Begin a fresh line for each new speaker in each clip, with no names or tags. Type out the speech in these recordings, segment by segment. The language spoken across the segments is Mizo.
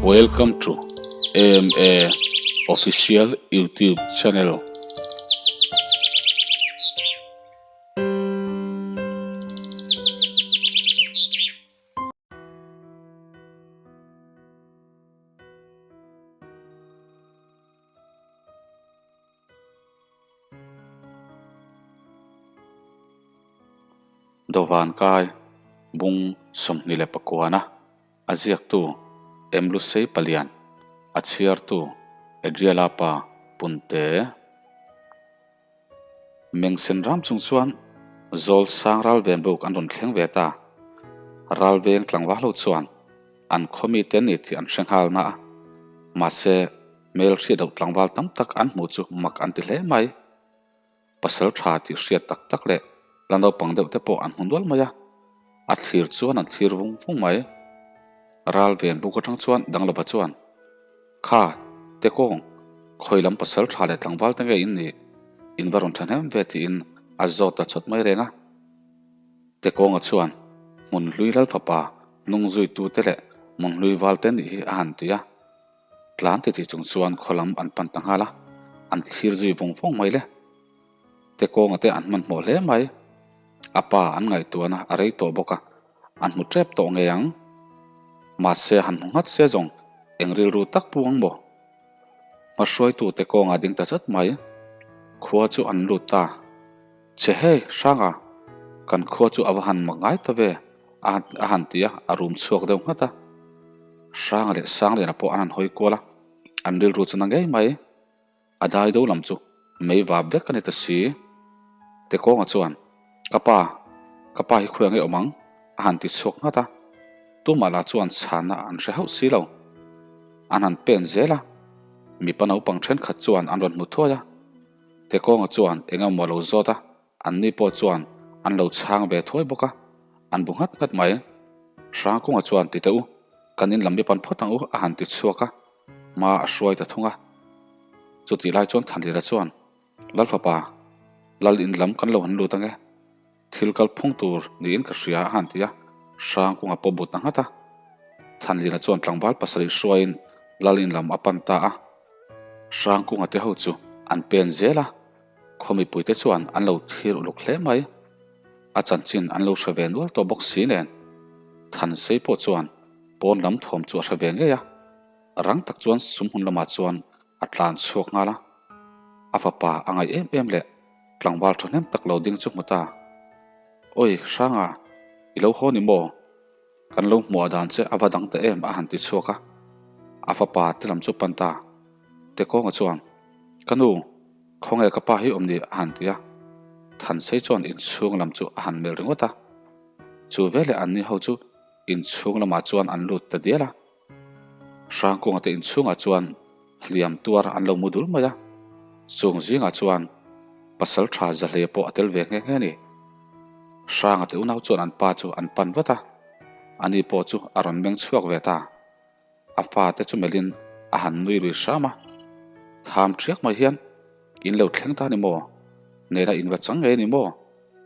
Welcome to AMA Official YouTube channel. Dawvan kai bung 29-a a ziaktu Emlusei Palian, a chhiartu Adriela pa Punte. Mengsen ram chung chuan Zawl sang ralven buk an rawn thleng ve ta. Ralveng tlangval ho chuan an khaw mite ni tih an hre nghal na a, mahse hmel hriat loh tlangval tam tak an hmuh chu mak an ti hle mai. Pasal tha tih hriat tak tak leh la naupang deuh te pawh an hmu nual mai a, a thlir chuan an thlir vung vung mai. Ralven buk atang chuan Danglova chuan, Kha, Tekawng, khawi lam pasal tha leh tlangval te nge in nih? In va rawn thahnem ve tiin a zawt ta chawt mai reng a. Tekawnga chuan, Hmunhlui Lalfapa hnung zuitute leh Hmunhlui valte nih hi a han ti a. Tlan ti tih chung chuan khaw lam an pan ta nghal a, an thlir zui vawng vawng mai le. Tekawnga te an hmanhmawh hle mai. A pa an ngaihtuahna a rei tawh bawk a, an hmu tep tawh ngei ang. Mahse han hmu nghat se zawng eng rilru tak pu ang maw? Hmahruaitu Tekawnga ding ta chat mai. Khua chu an lut ta. Che hei, Hranga, kan khua chu a va han mak ngai ta ve, a han ti a, a rum chhuak deuh nghat a. Hranga leh Sangliana pawh an han hawi kual a, an rilru chu na ngei mai. A dai do lam chu mei vap vek a ni ta si. Tekawnga chuan, Ka pa, ka pa hi khawi ang e awm ang? a han ti chhuak nghat a. Tumah lah chuan chhanna an hre hauh si lo. An han pen zel a, mipa naupang thenkhat chuan an rawn hmu thuai a. Tekawnga chuan eng emaw lo zawt a, anni pawh chuan an lo chhang ve thuai bawk a, an bu nghat nghat mai. Hrangkunga chuan ti teh u, kan in lam i pan phawt ang u a han ti chhuak a, hma a hruai ta thung a. Chutih lai chuan Thanlira chuan, Lal fapa, Lal in lam kan lo han lut ang e, thil kal phung tur niin ka hria a han ti a, Hrangkunga pawh but ta nghat a. Thanlira chuan tlangval pasarih hruaiin Lal in lam a pan ta a. Hrangkunga te ho chu an pen zel a, khaw mipuite chuan an lo thlir uluk hle mai. A chanchin an lo hre ve nual tawh bawk si nen. Thansei pawh chuan pawn lam thawm chu a hre ve ngei a, rang tak chuan sum hmun lamah chuan a tlan chhuak nghal a. A fapa a ngaih em em leh tlangval thahnem tak lo ding chu hmu ta. Awi Hranga, i lo haw ni maw? Kan lo hmuah dan che a va dang ta em a han ti chhuak a, a fapa te lam chu pan ta. Tekawnga chuan, Ka nu, khawnge ka pa hi awm ni a han ti a. Thansei chuan inchhung lam chu a han melh ringawt a. Chu veleh anni ho chu inchhung lamah chuan an lut ta dial a. Hrangkunga te inchhungah chuan hliam tuar an lo mu dul mai a, chung zingah chuan pasal tha Zahle pawh a tel ve nghe nghe a ni. Hranga te unau chuan an pa chu an pan vat a, ani pawh chu a rawn meng chhuak ve ta. A fate chu melhin a han nui lui hram a, Tham ṭhiak mai hian in lo thleng ta ni maw? Nena in va chang ngei ni maw?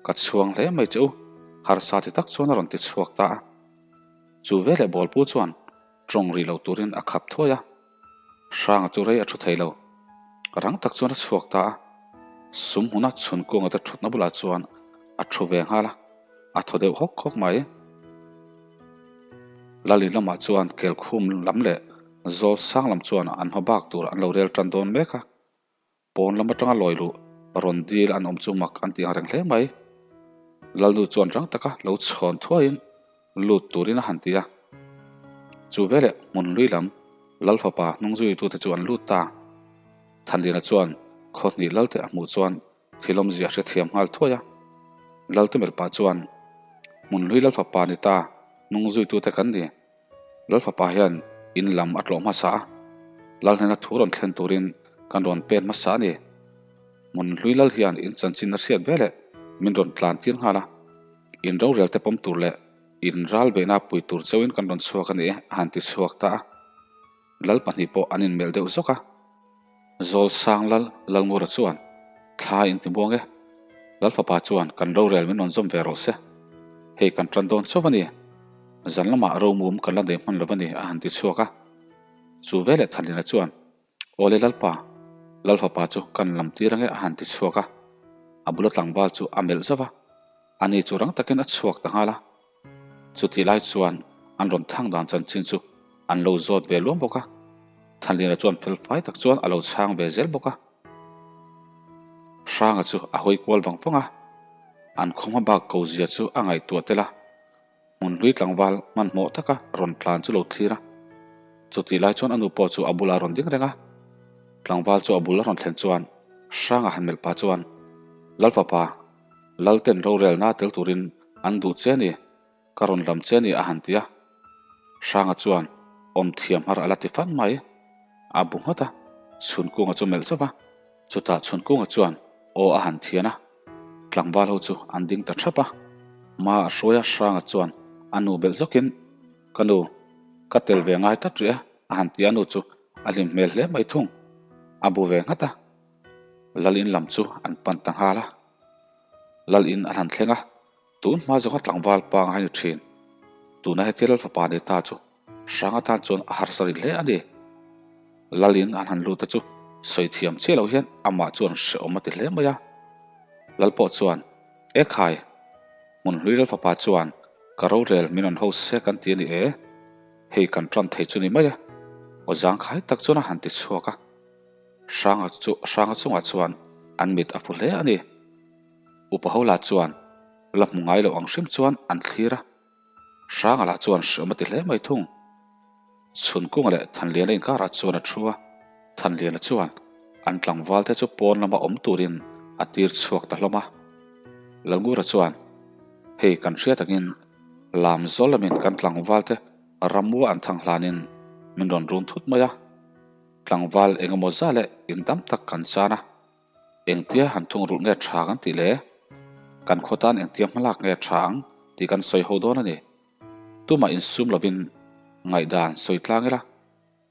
Ka chhuang hle mai che u, harsa ti tak chuan a rawn ti chhuak ta a. Chu veleh bawlpu chuan tawng rih lo turin a khap thuai a, Hranga chu rei a thu thei lo. Rang tak chuan a chhuak ta a, sum hmuna chhun kunga te thutna bulah chuan a thu ve nghal a, a thaw deuh hawk hawk mai. Lali lamah chuan kelkhum lam leh zawl sang lam chuan an hma bak tur an lo rel tan dawn mek a. Pawn lam atanga lawi luh rawn dil an awm chu mak an ti ang reng hle mai. Lalnu chuan rang taka lo chhawn thuaiin lut turin a han ti a. Chu veleh hmun hlui lam Lal fapa hnung zuitute chu an lut ta. Thanliana chuan khaw hnih Lalte a hmuh chuan thil awmzia a hrethiam nghal thuai a. Lalte melh pah chuan hmun hlui Lal fapa ni ta hnung zuitute kan ni. Lal fapa hian in lam a tlawh hmasa a, Lal hnena thu rawn thlen turin kan rawn pen hmasa a ni. Hmun hlui Lal hian in chanchin a hriat veleh min rawn tlan tir nghal a, in rorel te pawm tur leh in ral beihna pui tur chauhin kan rawn chhuak a ni a han ti chhuak ta a. Lal pahnih pawh an inmelh deuh zawk a. Zawl sang Lal Lalngura chuan, Thla in ti muang e. Lal fapa chuan kan rorel min rawn zawm ve rawh se. Hei kan tan dawn chauh a ni. Zan lamah romum kan la nei hman lo a ni a han ti chhuak a. Chu veleh Thanlina chuan, Awle Lalpa, Lalfapa chu kan lam tir ange a han ti chhuak a. A bula tlangval chu a melh zauh a, ani chu rang takin a chhuak ta nghal a. Chutih lai chuan an rawn thang dan chanchin chu an lo zawt ve luam bawk a, Thanlina chuan felfai tak chuan a lo chhang ve zel bawk a. Hranga chu a hawi kual vang vang a, an khaw hma bak ko zia chu a ngaihtuah tel a, hmun hlui tlangval hmanhmawh taka rawn tlan chu lo thlir a. Chutih lai chuan a nu pawh chu a bulah a rawn ding reng a, tlangval chu a bul a rawn thlen chuan Hranga han melh pah chuan, Lalfapa, Lalten rorelna tel turin an duh che a ni. Ka rawn lam che a ni a han ti a. Hranga chuan awm thiam har a la ti fan mai. A bu ngawt a, Chhunkunga chu melh zauh a. Chutah Chhunkunga chuan aw a han thian a. Tlangval ho chu an ding ta thap a. Hma a hruai a Hranga chuan a nu belh zawkin, Ka nu, ka tel ve ngai tlat rih e a han ti a nu chu a hlim hmel hle mai thung. A bu ve nghat a. Lal in lam chu an pan ta nghal a. Lal in an han thleng a. Tun hma zawnga tlangval pangai ni thin. Tuna hetia Lal fapa nei ta chu hrang atan chuan a harsa rih hle a ni. Lalin an han lut te chu sawi thiam chiah loh hian amah chuan hrehawm a ti hle mai a. Lal pawh chuan, E khai, Hmunhlui Lal fapa chuan ka rorel min rawn ho se kan ti a ni e, hei kan tan thei chu ni mai e, aw zangkhai tak chuan a han ti chhuak a. Hranga chu hranga chungah chuan an mit a fu hle a ni. Upa ho lah chuan la hmu ngai loh ang hrim chuan an thlir a, Hranga lah chuan hreawm a ti hle mai thung. Chhunkunga leh Thanliana inkarah chuan a thu a, Thanliana chuan an tlangval te chu pawn lama awm turin a tir chhuak ta hlawm a. Lalngura chuan, Hei kan hriat angin lam zawl lamin kan tlangval te ramua an thang hlanin min rawn run thut mai a, tlangval engemaw za leh in tam tak kan chan a, Engtia han thungrulh nge tha kan tih le? Kan khaw tan engtia hmalak nge tha ang tih kan sawi ho dawn a ni. Tumah insum lovin ngaihdan sawi tlang ila,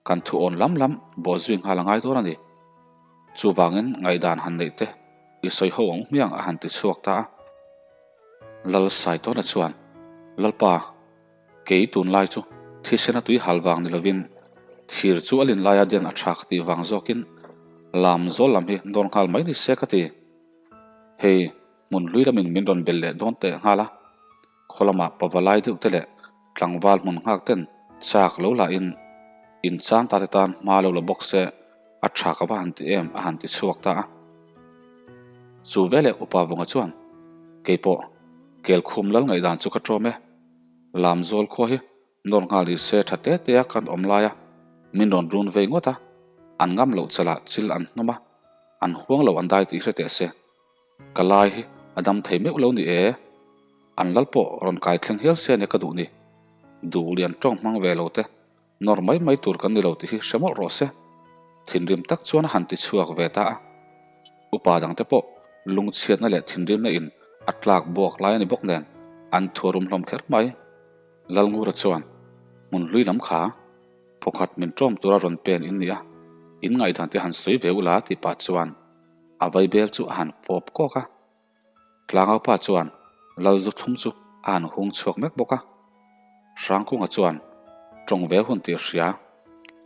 kan thu awn lam lam bawh zui nghal a ngai dawn a ni. Chuvangin ngaihdan han neih te i sawi ho ang hmiang a han ti chhuak ta a. Lal Saitawna chuan, Lalpa, Kei tunlai chu thisena tui hal vang ni lovin thir chu a lin laia den a tha ka tih vang zawkin lam zawl lam hi dawn nghal mai ni se ka ti. Hei hmun hlui lamin min rawn bel leh dawn teh nghal a, khaw lamah pavalai deuh te leh tlangval hmun nghak ten chak lo lahin inchang ta te tan hma lo la bawk se a tha ka va han ti em a han ti chhuak ta a. Chu veleh upa Vunga chuan, Keipawh Kelkhum lal ngaihdan chu ka ṭawm e. Lamzawl khua hi nawr nghal ni se tha te te a kan awm lai a, min rawn run vei ngawt a, an ngam loh chalah chil an hnawm a, an huang lo an dai tih hre teh se. Ka lai hi a dam thei meuh lo ni e, an lal pawh rawn kai thleng hial se ania ka duh ni. Duh lian tawng hmang ve lo te Nawr mai mai tur kan ni lo tih hi hre mawlh rawh se. Thinrim tak chuan a han ti chhuak ve ta a. Upa dangte pawh lungchhiatna leh thinrimna in a tlak buak lai a ni bawk nen an thuarum hlawm kher mai. Lalngura chuan hmun hlui lam kha phawkhat min ṭawm tura rawn pen in ni a, in ngaihdan te han sawi ve ula tih pah chuan a vaibel chu a han fawp kawk a. Tlangaupa chuan Lalzu thlum chu a han hung chhuak mek bawk a. Hrangkunga chuan tawng ve hun tih a hria.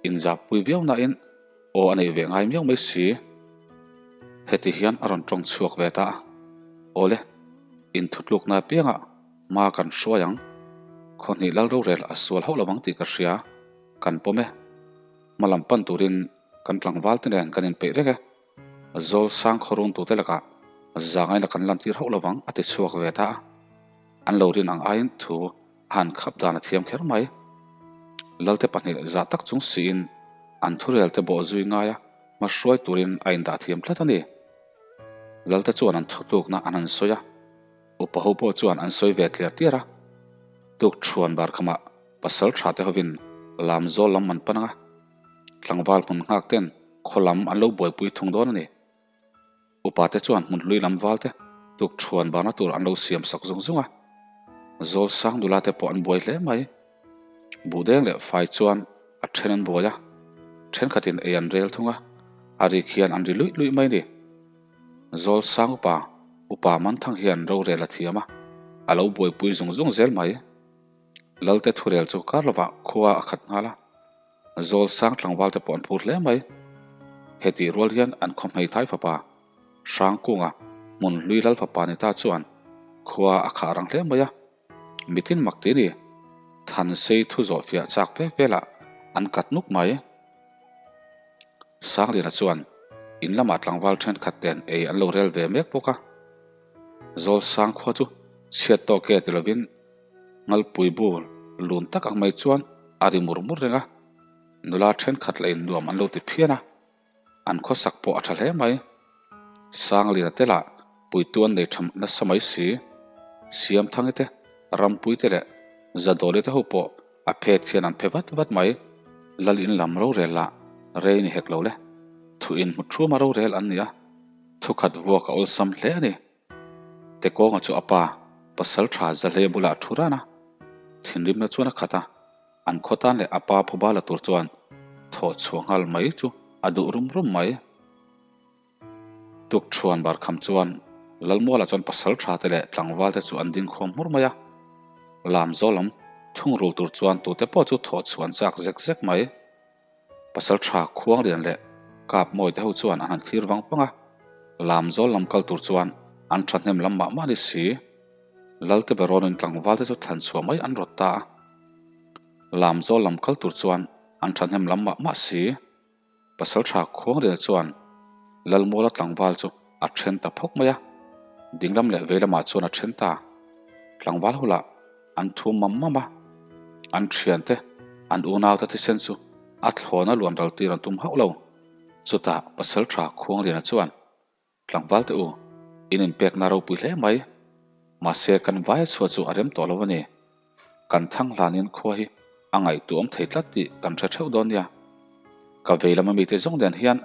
Inzahpui viau nain aw a neih ve ngai miau mai si. Heti hian a rawn tawng chhuak ve ta a, Awle, inthutlukna apiangah hma kan hruai ang. Khawhnih Lal rorel a sual hauh lovang tih ka hria, kan pawm e. Hma lam pan turin kan tlangval te nen kan inpeih reng e. Zawl sang khaw run tute lakah zangaina kan lantir hauh lovang a ti chhuak ve ta a, an lo rin ang aiin thu a han khap dan a thiam kher mai. Lalte pahnih zah tak chung siin an thurelte bawh zui ngai a, hma hruai turin a indah thiam tlat a ni. Lalte chuan an thutlukna an han sawi a, upa ho pawh chuan an sawi ve tliar tliar a, tuk thuan bar khamah pasal tha te hovin lam zawl lam an pan ang a, Tlangval hmun nghak ten khaw lam an lo buaipui thung dawn a ni. Upa te chuan hmun hlui lam val te tuk thuan barna tur an lo siam sak zung zung a. Zawl sang nula te pawh an buai hle mai. Buhdeng leh fai chuan a then an buai a, thenkhatin ei an rel thung a, a rik hian an ri luih luih mai a ni. Zawl sang upa, upa Manthang hian rorel a thiam a, a lo buaipui zung zung zel mai. Lalte thurel chu kar lovah khua a khat nghal a. Zawlsang tlangval te pawh an phur hle mai. Hetih rual hian an khaw hmeithai fapa Hrangkunga hmun hlui lal fapa ni ta chuan khua a khah rang hle mai a. Mitin mak ti ni, Thansei thu zawh fiah chak ve velah an kat nuk mai. Sangliana chuan in lamah tlangval thenkhat ten ei an lo rel ve mek bawk a. Zawlsang khua chu chhiat tawk e ti lovin Ngalpui bu lun tak ang mai chuan a ri mur mur reng a, nula thenkhat lah in nuam an lo ti phian a, an khawsak pawh a tha hle mai. Sangliana te lah puitu an nei tha nasa mai si, Siamthangi te, Rampui te leh Zadawli te ho pawh a phet hian an phe vat vat mai. Lal in lam rorel lah rei ni hek lo le, thu in hmu thuma rorel an ni a, thukhat vuak a awlsam hle a ni. Tekawnga chu a pa, pasal tha Zahle bulah a thu ran a, thinrimna chuan a khat a, an khaw tan leh a pa phuba la tur chuan thawh chhuah nghal mai chu a duh rum rum mai. Tukṭhuan barkham chuan Lalmuala chuan pasal tha te leh tlangval te chu an ding khawm hmur mai a, Lamzaw lam thungrul tur chuan tute pawh chu thawh chhuah an chak zek zek mai. Pasal tha Khuanglian leh Kapmawi te ho chuan an han thlir vang vang a, Lamzawl lam kal tur chuan an thahnem lam mah mah ni si. Lalte berawnin tlangval te chu thlan chhuah mai an rawt ta a, Lamzawl lam kal tur chuan an thahnem lam mah mah si. Pasal tha Khuangliana chuan Lalmuala tlangval chu a then ta phawk mai a, dinglam leh veilamah chuan a then ta. Tlangval ho lah an thu mam mam a, an thiante, an unaute thisen chu a thlawna luan ral tir an tum hauh lo. Chutah Pasal tha Khuangliana chuan, Tlangval te u, in inpekna ropui hle mai. Mahse kan vaia chhuah chu a rem tawh lo a ni. Kan thang hlanin khua hi a ngaihtuah awm thei tlat tih kan hre theuh dawn nia. Ka vei lama mite zawng nen hian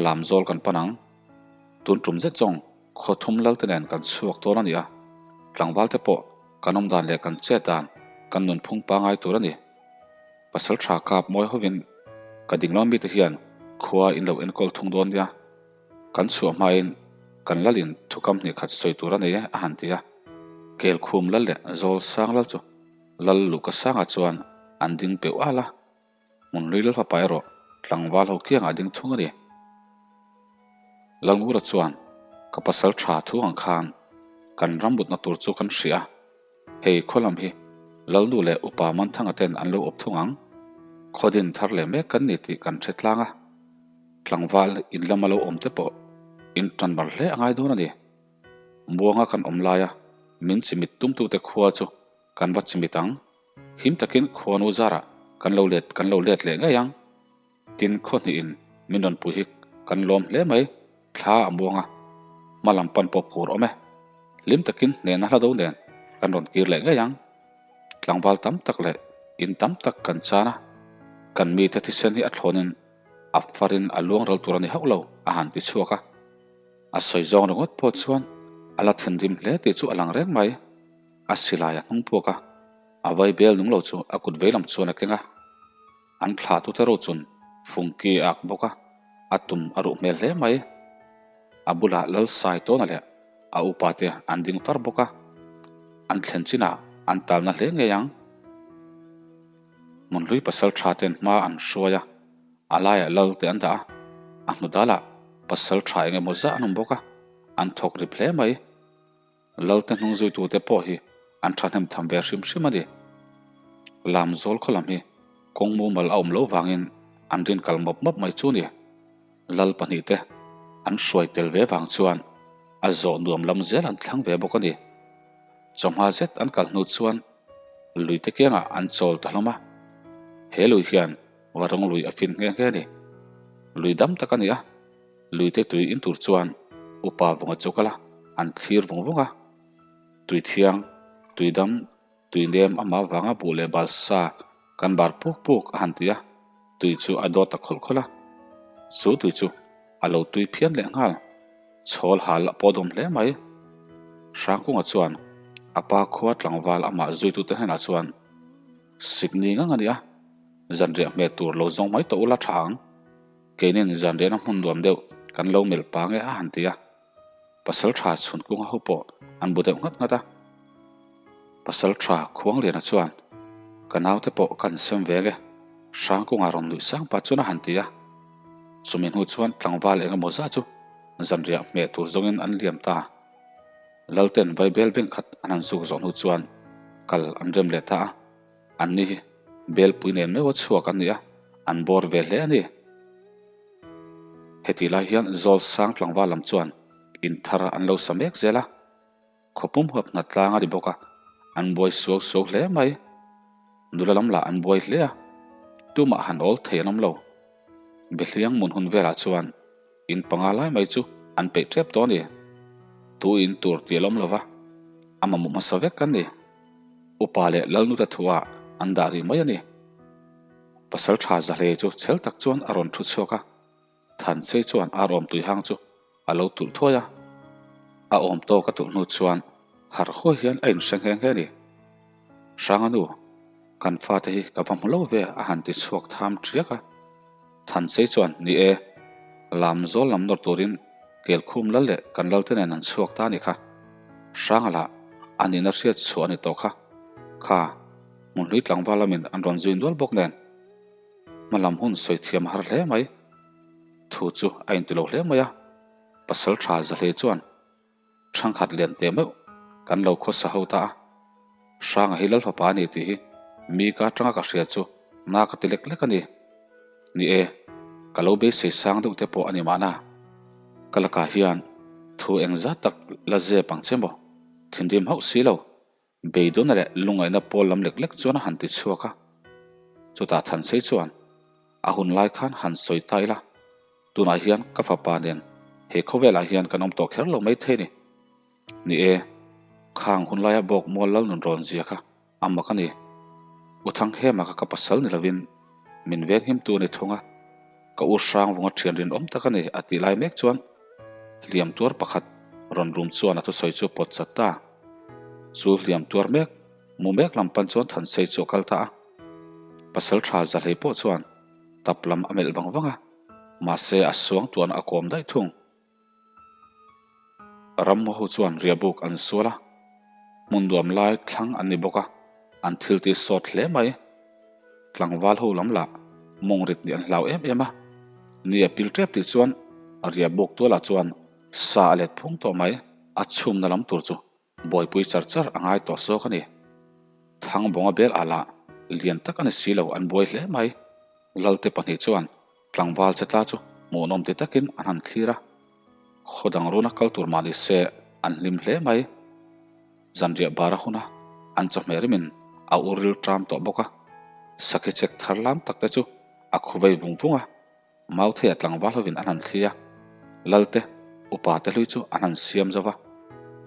lamzawl kan pan ang. Tun tum zet zawng khaw thum lalte nen kan chhuak dawn a ni a, tlangval te pawh kan awm dan leh kan chet dan kan nunphung pangai tur a ni. Pasal tha kap mawi hovin ka dinglam mite hian khua in lo enkawl thung dawn nia. Kan chhuah hmain kan lalin thukam hnih khat sawi tur a nei e a han ti a. Kelkhum lal leh Zawl sang lal chu lal luhka sangah chuan an ding peuh al a. Hmunhlui lal fapa erawh tlangval ho kiangah a ding thung a ni. Lalngura chuan ka pasal tha thu ang khan kan ram mutna tur chu kan hria a, hei khaw lam hi Lalnu leh Upa Manthanga ten an lo awp thung ang. Khaw din thar leh mek kan ni tih kan hre tlang a, tlangval in lama lo awm te pawh in tan mar hle a ngai dawn a ni. Muanga kan awm laia min chimit tumtute khua chu kan va chimit ang. Him takin khuanu zarah kan lo let kan lo let leh ngei ang. Tin khaw hnihin min rawn pui hi kan lawm hle mai, thla a muang a, hma lam pan pawh phur awm e. Hlim takin hnehna hla do nen kan rawn kir leh ngei ang. Tlangval tam tak leh in tam tak kan chan a, kan mite thisen hi a thlawnin a farin a luang ral tur a ni hauh lo, a han ti chhuak a. A sawi zawng ringawt pawh chuan a la thinrim hle tih chu a lang reng mai. A silai a hnung puak a, a vai bel nung lo chu a kut veilam chuan a keng a. An thlahtute ro chun fungki a ak bawk a, a tum a ruh hmel hle mai. A bulah Lal Saitawna leh a upa te an ding far bawk a, an thlen chinah an talna hle ngei ang. Hmunhlui pasal tha ten hma an hruai a, a laiah Lal te an dah a, a hnu dalah pasal tha eng emaw zah an awm bawk a, an thawk rip hle mai. Lalte hnung zuitute pawh hi an thahnem tham ve hrim hrim a ni. Lamzawl khaw lam hi kawng mumal a awm loh vangin an rin kal mawp mawp mai chu ni. Lal pahnihte an hruai tel ve vang chuan a zawh nuam lam zel an thlang ve bawk a ni. Chawhma zet an kal hnu chuan luite kiangah an chawl ta hlawm a. He lui hian Varung lui a fin nghe nghe a ni. Lui dam tak a ni a. Luite tui in tur chuan upa vunga chu kal a, an thlir vung vung a. Tui thiang, tui dam, tui nem amah vanga buh leh balsa kan bar puk puk a han ti a, tui chu a dawt ta khawlh khawlh a. Chu tui chu a lo tui phian leh nghal, chhawl hal a pawh dawm hle mai. Hrangkunga chuan a pa khua tlangval amah zuitute hnenah chuan, Sikni ngang a ni a, zanriah hmeh tur lo zawng mai tawh ula tha ang. Keinin zanriahna hmun nuam deuh kan lo melh pang e a han ti a, pasal tha chhun kunga ho pawh an bu deuh nghat nghat a. Pasal tha Khuangliana chuan, Ka naute pawh kan sem veng e. Hrangkunga rawn nuih sang pah chuan a han ti a. Chumi hnu chuan tlangval eng emaw zah chu zanriah hmeh tur zawngin an liam ta. Lalten vaibel beng khat an han zuk zawh hnu chuan kal an rem leh ta a. Anni hi belpui nen meuha chhuak an ni a, an bawr ve hle a ni. Hetih lai hian Zawl sang tlangval lam chuan in thar an lo sa mek zel a. Khawpum huap hna tlang a ni bawk a, an buai suau suau hle mai. Nula lam lah an buai hle a, tumah han awl thei an awm lo. Behliang mun hun velah chuan in panga lai mai chu an peih tep tawh a ni. Tu in tur tih a lawm lo va, a mamawh hmasa vek an ni. Upa leh Lalnuta thuah an dah rih mai a ni. Pasal tha Zahlei chu chhel tak chuan a rawn thu chhuak a, Thanchei chuan ar awm tui hang chu a lo tulh thuai a. A awm tawk a tulh hnu chuan harh huai hian a inhre nghe nghe a ni. Hranga nu, kan fate hi ka va hmu lo ve a han ti chhuak tham ṭiak a. Thanchei chuan, Ni e, lam zawl lam nawr turin Kelkhum lal leh kan lalte nen an chhuak ta a ni kha. Hranga lah a nihna hriat chhuah a ni tawh kha. Kha, hmunhlui tlangval lamin an rawn zui nual bawk nen. Hma lam hun sawi thiam a har hle mai. Thu chu a inti lo hle mai a, pasal tha Zahlei chuan ṭhangkhat lian teh meuh kan lo khawsa ho ta a. Hranga hi Lalfapa a ni tih hi mi ka aṭanga ka hria chu na ka ti lek lek a ni. Ni e, ka lo beisei sang deuh te pawh a ni mahna. Ka lakah hian thu engzat tak la zep ang che maw? Thinrim hauh si lo. Beidawna leh lungaihna pawl lam lek lek chuan a han ti chhuak a. Chutah Thansei chuan, A hun lai khan han sawi ta ila, tunah hian ka fapa nen he khawvelah hian kan awm tawh kher lo mai thei ni. Ni e, khang hun laia bawk mual lal nun rawn zia kha a mak a ni. U Thanghema kha ka pasal ni lovin min venghimtu a ni thung a. Ka u hrang vunga thian rinawm tak a ni a tih lai mek chuan hliam tuar pakhat rawn rum chuan a thusawi chu pawt chat ta. Chu hliam tuar mek mu mek lam pan chuan Thansei chu a kal ta a. Pasal tha Zahlei pawh chuan tap lam a melh vang vang a, mahse a suang tuan a kawm daih thung. Rammu ho chuan riahbuk an sual a, hmun nuam lai thlang an ni bawk a, an thil ti sawt hle mai. Tlangval ho lam lah mawng rit nih an hlau em em a, ni a pil tep tih chuan riahbuk tualah chuan sa a let phung tawh mai. A chhumna lam tur chu buaipui char char a ngai tawh zawk a ni. Thangbawnga bel ah lah lian tak a ni si lo an buai hle mai. Lalte pahnih chuan Tlangval che tla chu hmuhnawm ti takin an han thlir a, khaw dang runa kal tur mah ni se an hlim hle mai. Zanriah bar a hun a, an chawhmeh rimin a ur ril ṭam tawh bawk a, sakhi chek thar lam tak te chu a khu vei vung vung a, Mauthei a tlangval hovin an han thli a, Lalte, upa te hlui chu an han siam zo va,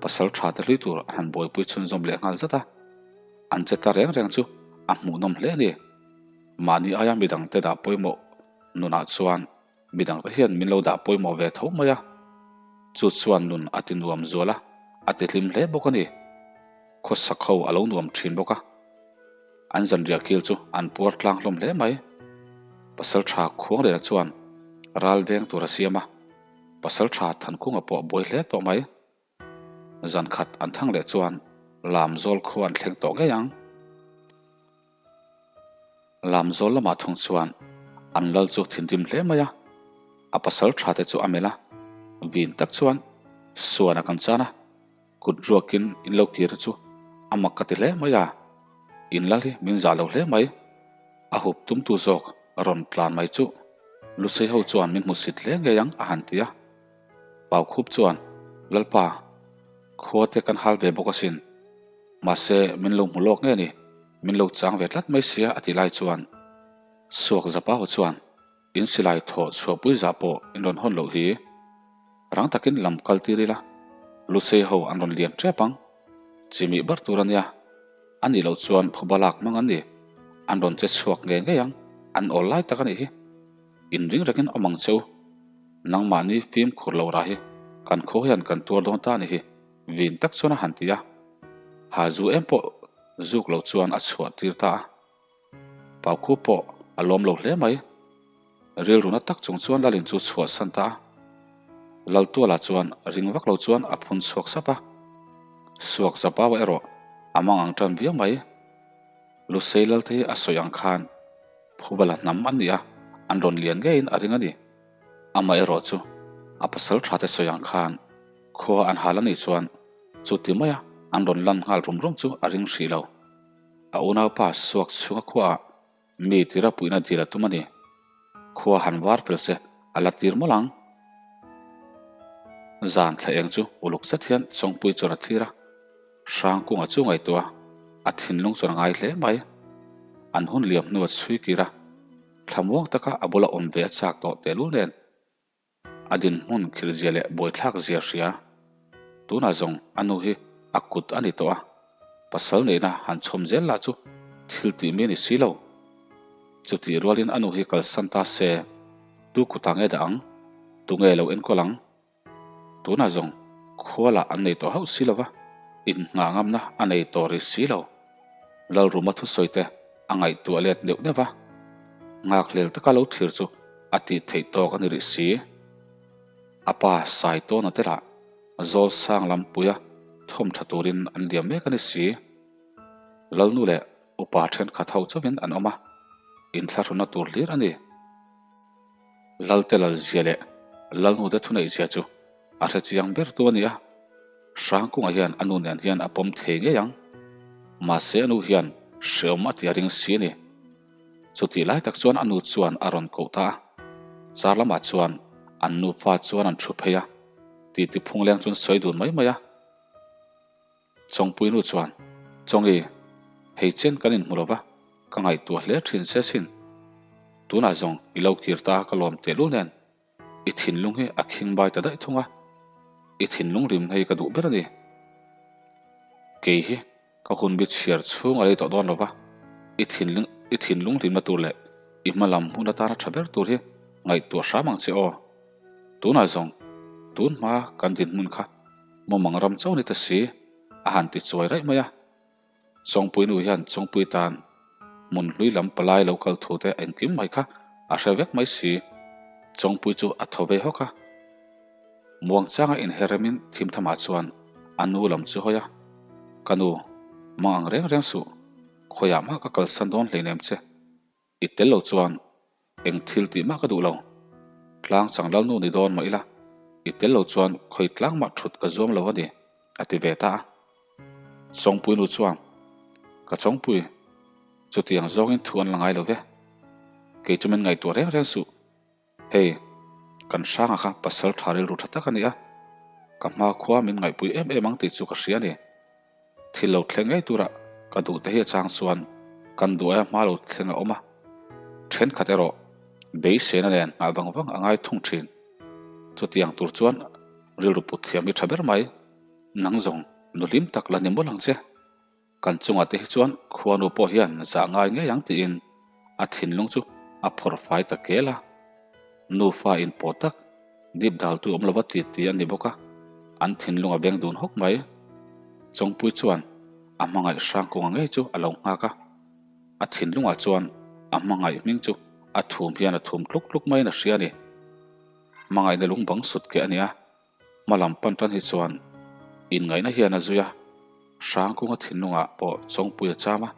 pasal ṭha te hlui tur an han buaipui chhunzawm leh nghal zat a, an che tla reng reng chu a hmuhnawm hle a ni. Mahni aia midangte dah pawimawh nunah chuan midangte hian min lo dah pawimawh ve tho mai a, chu chuan nun a ti nuam zual a, a ti hlim hle bawk a ni. Khawsak ho a lo nuam thin bawk a, an zanriah kil chu an puar tlang hlawm hle mai. Pasal tha Khuangliana chuan ral veng tur a siam a, Pasal tha Thankunga pawh a buai hle tawh mai. Zan khat an thang leh chuan Lamzawl khua an thleng tawh ngei ang. Lamzawl lamah thung chuan an lal chu thinrim hle mai a, a pasal tha te chu a melh a, vin tak chuan suan a kan chan a, kut ruakin in lo kir chu a mak ka ti hle mai a, in lal hi min zah lo hle mai. A hup tumtu zawk rawn tlan mai chu Lusei ho chuan min hmusit hle ngei ang a han ti a. Paukhup chuan, Lalpa, khua te kan hal ve bawk asin. Mahse, min lo hmu lawk nge ni? Min lo chang ve tlat mai sia a ti lai chuan Suak Zapau chuan, In silai thawh chhuahpui zah pawh in rawn hawn loh hi. Rang takin lam kal tir ila, Lusei ho an rawn lian tep ang. Chimih bar tur a nia. A nih loh chuan phuba lak hmang an ni. An rawn che chhuak ngei ngei ang. An awl lai tak a nih hi. Inring rengin awm ang che u. Nangmahni fimkhur lo rah hi kan khaw hian kan tuar dawn ta a ni hi, vin tak chuan a han ti a. Ha zu em pawh zuk lo chuan a chhuah tir ta a. Paukhu pawh a lawm lo hle mai. Rilruna tak chung chuan Lalin chu chhuah san ta a. Laltuala chuan ring vak lo chuan a phun chhuak sap a. Suak Zapaua erawh a mang ang tan viau mai. Lusei Lalte hi a sawi ang khan. Phubala hnam an ni a, an rawn lian ngeiin a ring a ni. Amaherawh chu a pasal tha te sawi ang khan khua an hal a nih chuan chuti maia an rawn lan nghal rum rum chu a ring hrih lo. A unaupa suak chhunga khuaah mi tira puihna dil a tum a ni. Khua han var fel se a la tir mawlh ang. Zan thla eng chu uluk zet hian Chawngpui chuan a thlir a. Hrangkunga chu ngaihtuah a thinlung chuan a ngai hle mai. An hun liam hnu a chhui kir a, thlamuang taka a bula awm ve a chak tawh tehlul nen a dinhmun khilzia leh buaithlak zia hria. Tunah zawng a nu hi a kut a ni tawh a, pasal neihna han chhawm zel lah chu thil tih mi a ni si lo. Chutih rualin a nu hi kalsan ta se, tu kutah nge dah ang? Tunge lo enkawl ang? Tunah zawng khua lah an nei tawh hauh si lo va, inngah ngamna a nei tawh rih si lo. Lalruma thusawi te a ngaihtuah let neuh neuh va, nghakhlel taka lo thlir chu a tih theih tawk a ni rih si. A pa Saitawna te lah Zawlsang lampuia thawm tha turin an liam mek a ni si. Lalnu leh upa thenkhat ho chauhin an awm a, inthlahruna tur hlir a ni. Lalte lalzia leh Lalnute thuneihzia chu a hre chiang ber tu a ni a, Hrangkunga hian a nu nen hian a pawm thei ngei ang. Mahse a nu hian hreawm a ti a ring si a ni. Chutih lai tak chuan a nu chuan a rawn koh ta a, char lamah chuan an nufa chuan an thu phei a, titi phungleng chuan sawi dun mai mai a. Chawngpui nu chuan, Chawngi, hei chen kan inhmu lo va, ka ngaihtuah hle thin se sin. Tunah zawng i lo kir ta ka lawm tehlul nen, i thinlung hi a khing bai ta daih thung a, i thinlung rim hei ka duh ber a ni. Kei hi ka hun bi chhiar chhung a lei tawh dawn lo va, i thinlung i thinlung rimna tur leh i hma lam hmun atana tha ber tur hi ngaihtuah hram ang che aw. Tunah zawng tun hma kan dinhmun kha mawmang ram chauh ni ta si a han ti chuai raih mai a. Chawngpui nu hian Chawngpui tan hmun hlui lam palai lo kal thu te engkim mai kha a hre vek mai si. Chawngpui chu a thaw ve hawk a. Muangchanga inher remin thimthamah chuan a nu lam chu hawi a, Ka nu, mang ang reng reng suh, khawiah mah ka kalsan dawn hleinem che. I tel lo chuan eng thil tih mah ka duh lo. Tlang chang lalnu ni dawn mah ila, i tel lo chuan khawi tlang mah thut ka zuam lo a ni, a ti ve ta a. Chawngpui nu chuan, Ka Chawngpui, chutiang zawngin thu an la ngai lo ve. Kei chu min ngaihtuah reng reng suh. Hei, kan hranga kha pasal tha rilru tha tak a ni a, ka hma khua min ngaihpui em em ang tih chu ka hria a ni. Thil lo thleng ngei tura ka duh te hi a chang chuan kan duh aia hma lo thleng a awm a, thenkhat erawh beiseina nen nghah vang vang a ngai thung thin. Chutiang tur chuan rilru put thiam hi tha ber mai, nang zawng nu hlim tak la ni mawlh ang che. Kan chungah te hi chuan khuanu pawh hian zah ngai ngei ang tiin a thinlung chu a phawrh fai ta kel a. Nufa inpawh tak, dip daltu awm lova ti ti a ni bawk a, an thinlung a veng dun hawk mai. Chawngpui chuan a hmangaih hrangkunga ngei chu a lo nghak a, a thinlungah chuan a hmangaih hming chu a thum hian a thum tluk tluk maiin a hria a ni. Hmangaihna lung bang sut keh a ni a. Hma lam pan tan hi chuan inngaihna hian a zui a, Hrangkunga thinlungah pawh Chawngpui a cham a,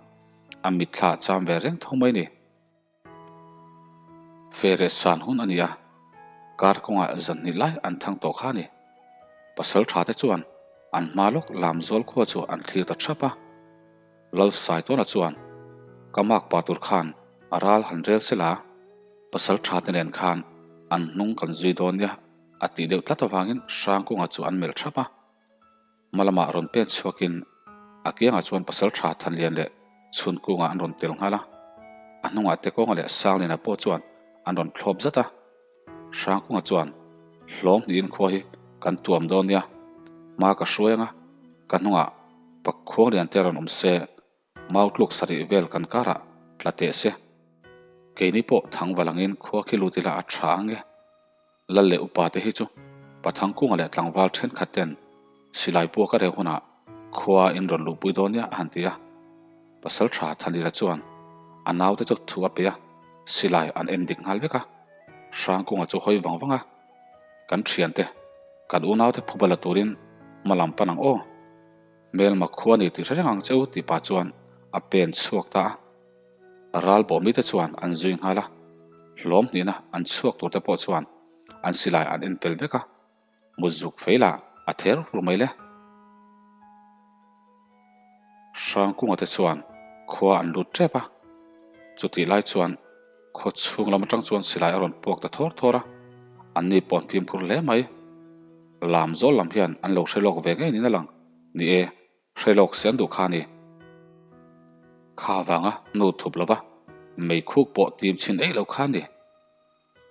a mitthla a cham ve reng tho mai ni. Fere san hun a ni a, kar kawngah zan hnih lai an thang tawh kha a ni. Pasal tha te chuan an hma lawk Lamzawl khua chu an thlir ta thap a. Lal Saitawna chuan, Ka mak pa tur khan a ral han rel sela, pasal tha te nen khan an hnung kan zui dawn nia A tih deuh tlat avangin Hrangkunga chu an melh thap a. Hma lamah rawn pen chhuakin a kiangah chuan Pasaltha Thanlian leh Chhunkunga an rawn tel nghal a. A hnungah Tekawnga leh Sangliana pawh chuan an rawn thlawp zat a. Hrangkunga chuan, Hlawm hnihin khua hi kan tuam dawn nia, hma ka hruai anga, ka hnungah Pakhuanglian te rawn awm se, Mau tluk sarih vel kan karah tla teh se. Keini pawh thangval angin khua khi lut ila a tha ang e. Lal leh upa te hi chu Pathangkunga leh tlangval thenkhat ten silai puak a reh hunah khua in rawn luhpui dawn nia a han ti a. Pasal tha Thanlila chuan a naute chu thu a pe a, silai an en dik nghal vek a. Hrangkunga chu hawi vang vang a, Kan thiante, kan unaute phuba la turin hma lam pan ang aw. Hmelma khua ni tih hre reng ang che u tih pah chuan a pen chhuak ta a. Ral bawh mite chuan an zui nghal a, hlawm hnihna an chhuak tur te pawh chuan an silai an en fel vek a, mut zuk fei lah a ther fur mai le. Hrangkunga te chuan khua an lut tep a, chutih lai chuan khaw chhung lam atang chuan silai a rawn puak ta thawr thawr a, anni pawh an fimkhur hle mai. Lam zawl lam hian an lo hre lawk ve ngei niin a lang. Ni e, hre lawk se an duh kha a ni. Kha vanga nu thup lova meikhuk pawh tim chhin eih lo kha a ni.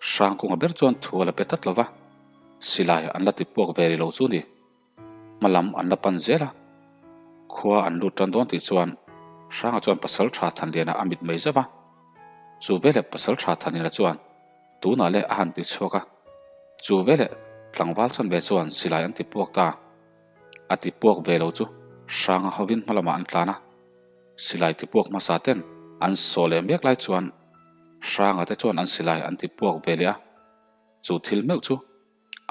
Hrangkunga ber chuan thu a la pe tlat lova, silai an la ti puak ve ri lo chu ni. Hma lam an la pan zel a, khua an lut tan dawn tih chuan Hranga chuan pasal tha Thanliana a mit mai zauh a. Chu veleh pasal tha Thanliana chuan tunah leh a han ti chhuak a, chu veleh tlangval chuan ve chuan silai an ti puak ta. A ti puak ve lo chu Hranga hovin hma lamah an tlan a, silai ti puak hmasa ten an sawh leh mek lai chuan Hranga te chuan an silai an ti puak ve leh a, chu thil meuh chu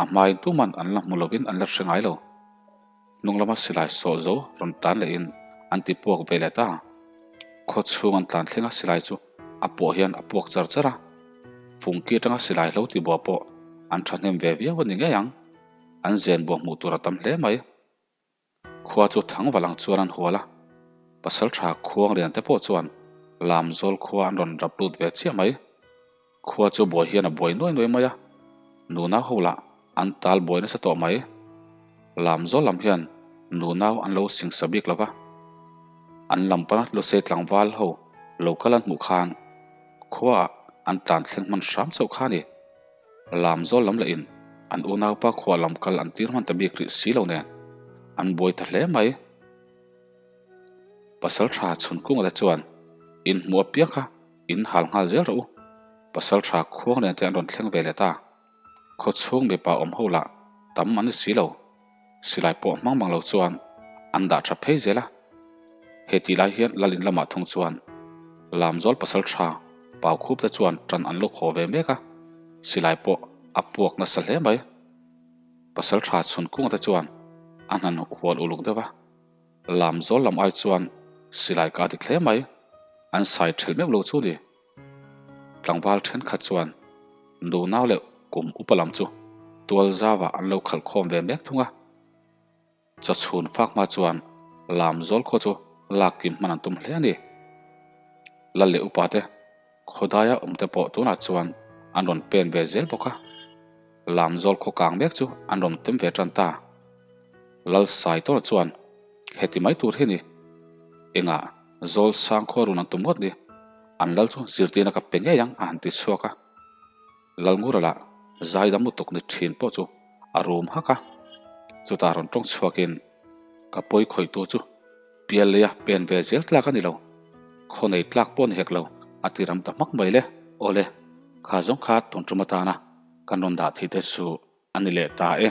a hmain tuman an la hmu lovin an la hre ngai lo. Hnung lama silai sawh zo rawn tlan lehin an ti puak ve leh ta. Khaw chhung an tlan thleng a silai chu a puah hian a puak char char a, fungki atanga silai hlo ti buah pawh an thahnem ve viau a ni ngei ang. An zen buah hmuh tur a tam hle mai. Khua chu thangval ang chuan an hual a, pasaltha khuang lian te pawh chuan Lamzawl khua an rawn rap lut ve chiah mai. Khua chu buai hian a buai nuai nuai mai a, nunau ho lah an tal buai nasa tawh mai. Lamzawl lam hian nunau an lo singsa bik lo va, an lam pana Lusei tlangval ho lo kal an hmuh khan khuaah an tlan thleng hman hram chauh kha a ni. Lamzawl lam lahin an unaupa khua lam kal an tir hman ta bik rih si lo nen an buai ta hle mai. Pasal tha chhun kunga te chuan in hmuh apiang kha in hal nghal zel rawh u. Pasal tha khuang nen te an rawn thleng ve leh ta. Khaw chhung mipa awm ho lah tam an ni si lo. Silai pawh hmang mang lo chuan an dah tha phei zel a. He tih lai hian Lal in lamah thung chuan Lamzawl pasal tha pau khup te chuan tan an lo khaw ve mek a, silai pawh a puak nasa hle mai. Pasal tha chhun kunga te chuan a hnan hual uluk deuh a, Lamzawl lam ai chuan silai ka dik hle mai, an sai thelh meuh lo chu ni. Tlangval thenkhat chuan nunau leh kum upa lam chu tual zauah an lo khalh khawm ve mek thung a. Chawchhun fak hma chuan Lamzawl khaw chu lak kim hman an tum hle a ni. Lal leh upa te khawdaia awm te pawh tunah chuan an rawn pen ve zel bawk a. Lamzawl khaw kang mek chu an rawn tem ve tan ta. Lal Saitawna chuan heti mai tur hi ni. Engah Zawl sang khua run an tum ngawt ni. An lal chu zirtirna ka pe ngei ang a han ti chhuak a. Lalngura lah zaidam lutuk ni thin pawh chu a rum hak a. Chutah rawn tawng chhuakin ka pawi khawihtu chu pial leia pen ve zel tlak a ni lo. Khaw nei tlak pawh ni hek lo a ti ram ta hmak mai le. Awle, kha zawng kha tun tum atana kan rawn dah thei te chu a ni leh ta e.